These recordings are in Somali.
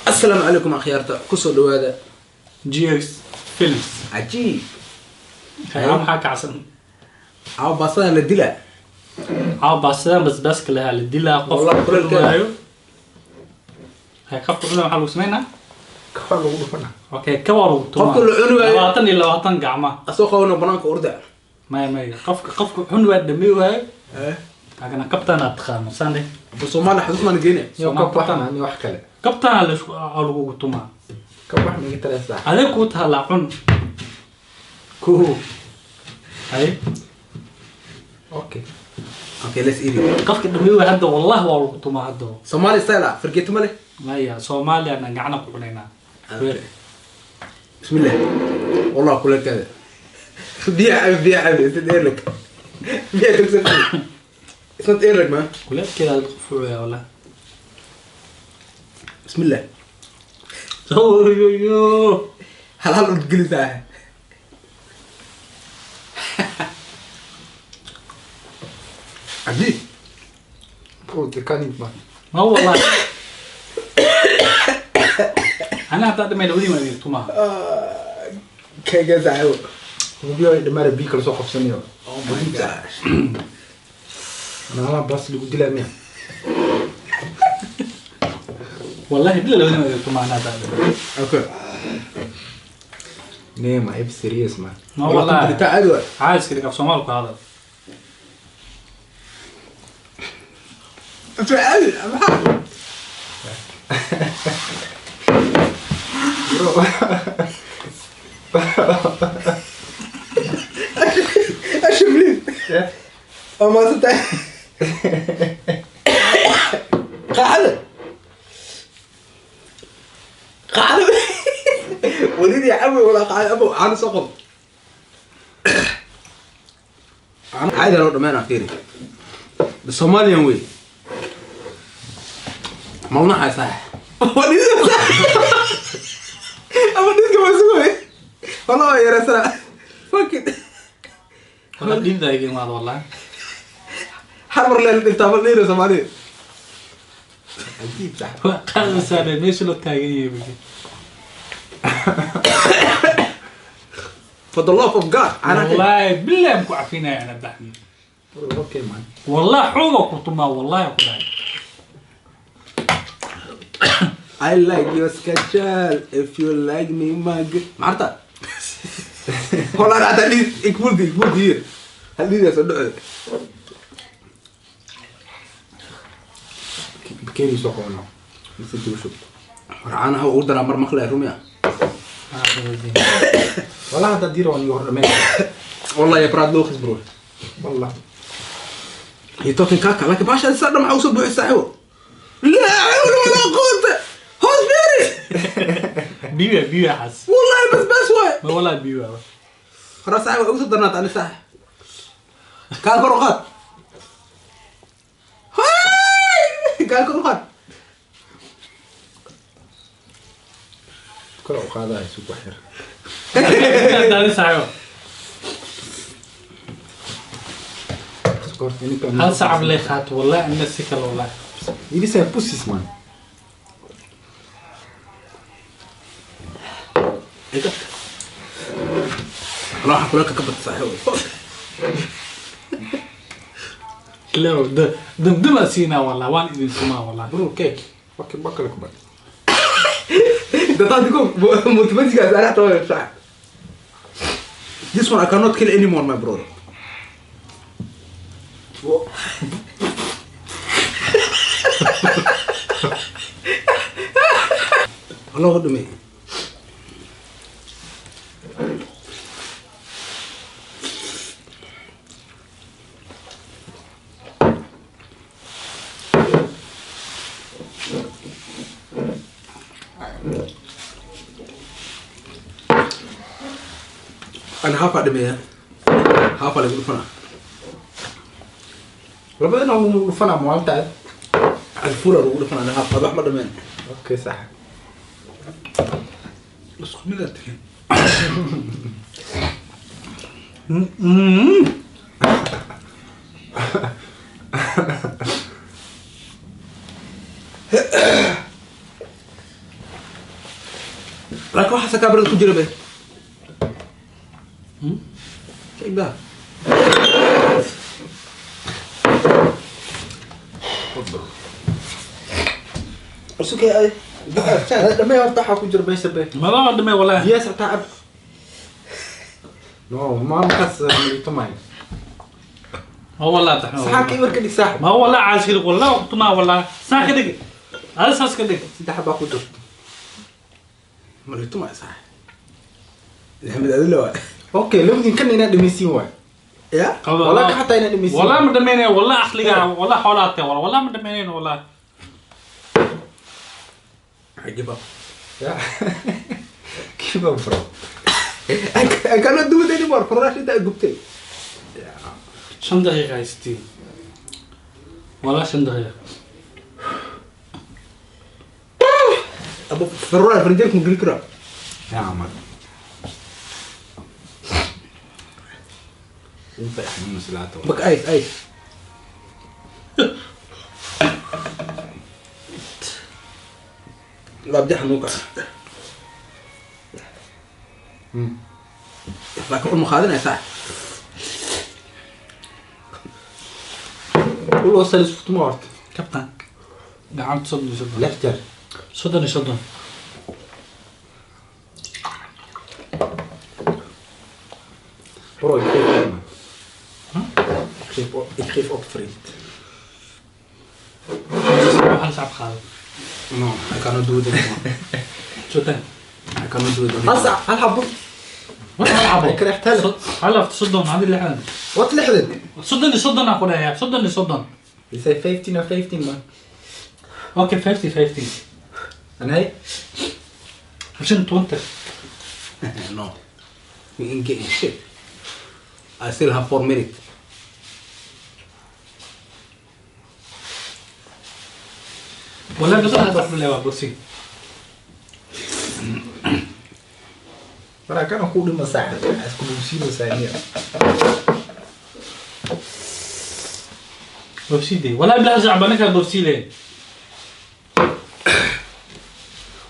Asalaamu calaykum akhyaarta, kusoo dhawaada GX Films. Cajiib. Haa, maxaa kacsan? Caawa baastadan la dilaa. Caawa baastadan basbaaska lahaa la dilaa qof Wallahi kuleelkeeda. Waayo hay qofka cunaa, waxaa lagu sameynaa Kabaa lagu dhufana. Okay, kabaa lagu tumaa. Qofka la cuni waayo. 20 iyo 20 gacma. Asoo qabana banaanka orda. Maya, maya, qofka cuni waa dhamey waayo. Agana kabtaana taqaano sande. Soomaaliya xasuus maan geynaya. Iyo kab waxna ani wax kale. Kabtaana laisku aa lagugu tumaa. Kab wax miga taraysaa. Adeeg kuu taallaa, cun ko hay. Okay. Okay, let's eat it. Qofka dhamey waayo hadda, wallahi waa lagu tumaa hadda. Somali style ah, fargeeto ma leh. Maya, Soomaaliyana gacna ku cunaynaa. Okay. Bismillah, wallah kuleelkeeda. Biya cabi, biya cabi. It's not airlag, biya tugsan. It's not airlag, man. Kuleelkeeda aad qufucaya wallah. Bismillah. Yo. Hal hal udgelisaa. Cajiib. Bro, they can't eat, man. Ma wallahi ana haddaa dhamay labadii waan idin tumaa. Keega saaxiibo. Biyo ay dhamaare, biyo kala soo qabsanayo. Oh my gosh. Anaa bas lagu dilaa miya? Wallahi bila labadii waan idin tumaa ana haddaa dhamay. Okay. Nee, ma if serious, man. Ma wallahi. Taa caadi waay. Caayiska dhig, af Soomaali ku hadal. Intuu caadi maxaa? Bro. Asha, please. Oo maasan tahay qaacada qaacada welidii cabi walaa qaacada abo caano soo qabo. Caadi loo dhameynaa, fiiri, the Somalian way. Mawnaxay saax ama dhidka waa sugay, wallah waa yareysana. Fuck it. Wala dhibda iga imaado wallahi. Hal mar leen dhigtaa ma dhiiro Soomaalida. Cajiib, sax. Waa qaadaysaa meesha loo taagan yahay bugi. For the love of God, ana Wallahi billahi ku cafinaya ana baxni. Bro, okay, man. Wallahi xooga ku tumaa, wallahi ku dhahay. I like your schedule if you like me, my good. Maarta Hola hada dhid ikmuldi ikmuldi hier hal dhiidaa soo dhaco. Bakeeri soo qabano. Mise dib u shub. War caanaha ugu daraa mar maqlaya rumi ah. Wallah hadda diir waan iga hor dhameen. Wallahi ya brad lokhis, bro. Wallah. You talking kaka, laakiin baasha isa dhan maxaa usoo buuxi saaxiibo? Laa xawla walaa quwata, hoos fiiri. Biyo biyo xas. Wallahi basbaas waay. Ma wallahi biyo. Hore saaxiib waa ugu soo darnaata ani saaxib kaan kor u qaad. Hay! Kaan kor u qaad. Kor u qaadahay, sug wax yar. Daadi saaxiibo. Sokorta ninka. Hal sacab lay qaato, wallahi ana si kale wallahi. Jullie zijn pussies, man. Inta والله waxaan kuleelka ka bata saaxiib. Fuck. Low damdama siinaa wallahi, waan idin tumaa wallahi. Bro, kijk. Fucking makkelijk, man. Dat had ik ook. Motivatie is echt wel sax. This one I cannot kill anymore, my brother. Allah dhumay. Ana haafaa dhameeya, haafaa lagu dhufanaa. Labadana wuu dhufanaa maalinta. Alfuura lagu dhufanaa, ana haaf wax ma dhameen. Okay, sax. Isku mid aad tihiin. Laakiin waxaase kaamirada ku jira be. Kijk daar. Sukay ay. Dhamee horta waxaa ku jira meesha be. Ma dhamee wallahi. Biyaas hataa cab. No, maamkaas malito maayo. Ma wallah taxna. Saxaanka ibar ka dhig saaxib. Ma wallah caashir wallah waqtuma wallah. Saa ka dhig. Hada saas ka dhig. Saddex baa ku jirta. Malito maayo saaxib. Axmed adila waay. Okay, labadiin kan inaad dhamaysiin waay. Ya? Wallah ka xataa inaad dhamaysiin. Wallah ma dhameynaya wallah aqliga wallah xoolaha wallah wallah ma dhameynayno wallah. I give up. Yeah. Give up, bro. I cannot do it anymore. Faraash inta gubtay. Yeah. 5 daqiiqo haystiin. Wallah 5 daqiiqo. Abu faraash farinjeerka ma geli karaa? Ya, man. Inta xanuun islaata. Bak ice ice. Laabdi xanuunka. Laakiin uma qaadanaya saax. Ul wasal isku tuma horta. Kabtan. Gacanta 30. Lix jeer. 30. Bro, ik geef op, man. Ik geef op, vriend. Hal sacab qaado. No, I cannot do it anymore. Sodan. I cannot do it anymore. Hal sac, hal xabo. Wat hal xabo? Ik krijg tellen. Hal af 30, hadi lixdan. Wat lixdan? 30 aan ku dhahayaa, 30. Je zei 15 en 15, man. Oké, 15, 15. En hij? Misschien 20. No. We ain't getting shit. I still have 4 minutes. والله بس انا صاحب اللي بصي. Bara kan ku dhima saaxib. Isku buusiino saaniya. ببسي دي والله بلا زعبه انا كان ببسي ليه.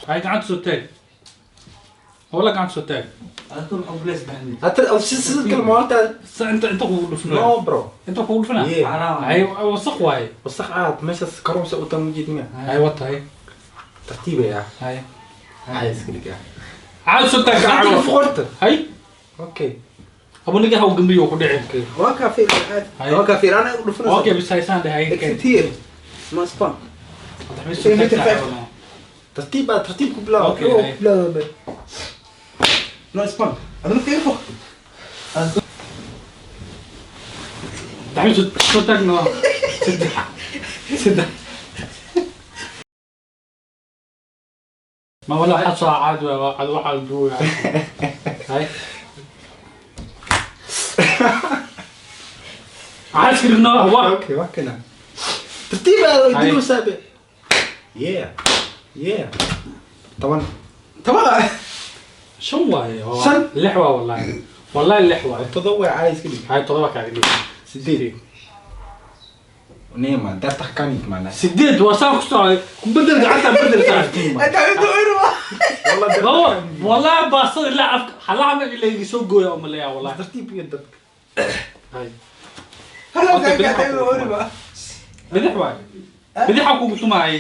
هاي قعدت سوتاك. والله قعدت سوتاك. حتى sidoo kale maanta انت ku dhufnaa. No, bro. انت ku dhufnaa. هاي wasakh waaye. Wasakh aad meeshaas karoonsa u tan jeedina. هاي wata Tartiib ya. هاي. Hay iska dhigaa. عاد سوتاك Gacanta forta. هاي. Okay. Abu niga ha u gambiyo ku dhicin. Waa ka fiir aad. Waa ka fiir ana dhufnaa. Okay, bis haysan dhahay. Exit here. Ma spam. Tartiib tartiib ku bilaab. Okay. Bilaab. No spam. Aduna fiir fog. Daxmi soo taagno. Saddex. Ma wallah waxaad soo caad waa caad waxa duuga. Hay. عاشر no Okay, waa kana. Tartiib aad dib u saabe. Yeah. Yeah. 10. 10. شو waaye? 6 waa wallahi. Wallahi 6 waa. 7 caadi iska dhig. Hay 7 ka dhig. 8. Nee man, 30 kan niet man. 8 waa saa ku soo ku bedel gacanta bedel saa. Inta inta irwa. Wallah wallah baasad ila afka halaama ila iga soo gooya oo malaya wallah. Tartiib iyo dadka. Hay. Hala gacanta irwa. Bidix waay. Bidix ku gutumaay.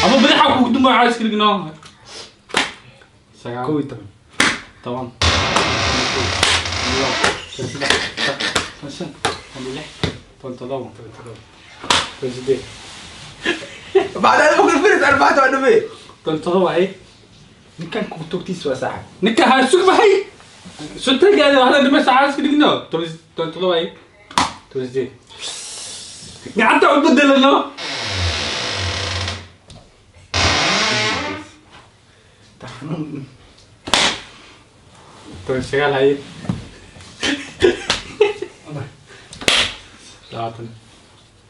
Ama bidix ku gutumaay caas kirigno. 9 10. 10. 5 6 7 8 بعد انا ممكن فرد 4 وأنا 7 هي. Ninkan ku togtiis waa saaxib. Ninka ha sug baxay. Sunta gaadi waxda dhimasha caas kirigno. 7 هي. 8 gacanta u bedelano. Taxanuun. 19 هي. 20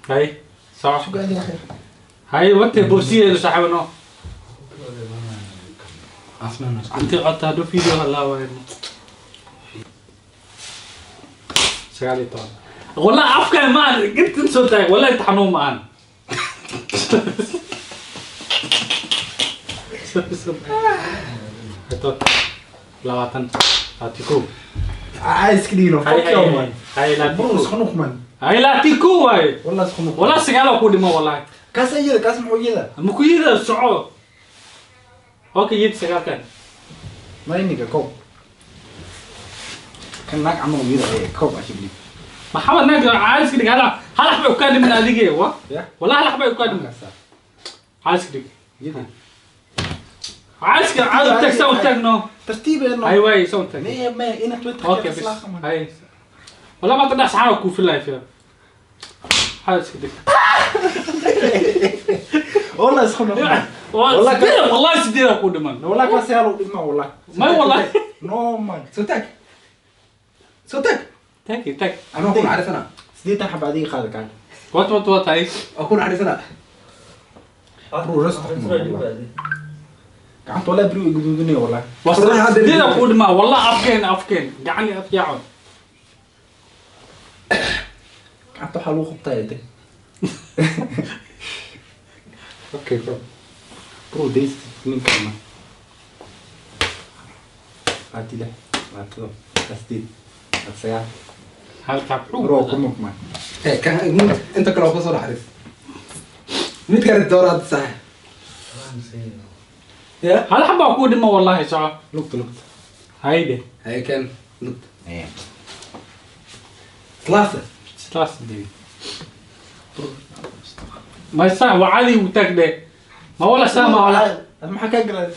Hay soco. Suga adiga khayr. Hay wate boobsiyeedu saaxiibano. Asmaan. Intii codta hadduu video halaawayo. 19. والله afka ma aan intan soo taag wallahi inta xanuun ma aan. 20 21. Iska dhigno. Fuck you man. Hay laati Bro, is genoeg man. Hay laati kow waaye. Wallah is genoeg. Wallah 9 ku dhimo wallahi. Kaas ayada, kaas muxuu yada? Ma ku yida soco. Okay yid 9kan. Ma iniga koob. Kan naag camal uu yada ee koob alshabliif. Maxamed naag caalis ka dhig hal hal xabay u kaa dhiman adige wa. Ya. Wallah hal xabay u kaa dhiman. Caalis ka dhig. Yada. Caalis ka caadi u taag saa u taag no. Tartiib ee no. Hay waay saa u taag. Nee ma ina 20 Okay bas. Hay. Wallah ma tadhax saxaa ku filay fiir. Caalis ka dhig. Wallah is genoeg. والله والله 8 ku dhiman. Wallah kaas yaa loo dhigma wallah. May wallah. No man. Soo taag. Soo taag. Taag taag. Anuu ku naxariisana. 8 xaba adiga qaada gacan. Wat wat wat hay. Waa ku naxariisana. Bro rustig man. Gacanta wallah bro guduudinay wallah. 8 ku dhima wallah afkeen afkeen gacani af yaacon. Gacanta waxaa lagu qabtaa yade. Okay bro. Bro deze ninkan man. 26 27 8 9. Hal tab. Bro kom op man. Hey, kan inta kale waa ku soo naxariis. Mid kale dooraad sax. Ya? Hal xaba ku dhima wallahi soco. Lugta lugta. Hayde. Hay kan lugta. Nee. Laatste. Laatste ding. Ma sax waa caadi u taag de. Ma wala saama wala. Maxaa kaa galay?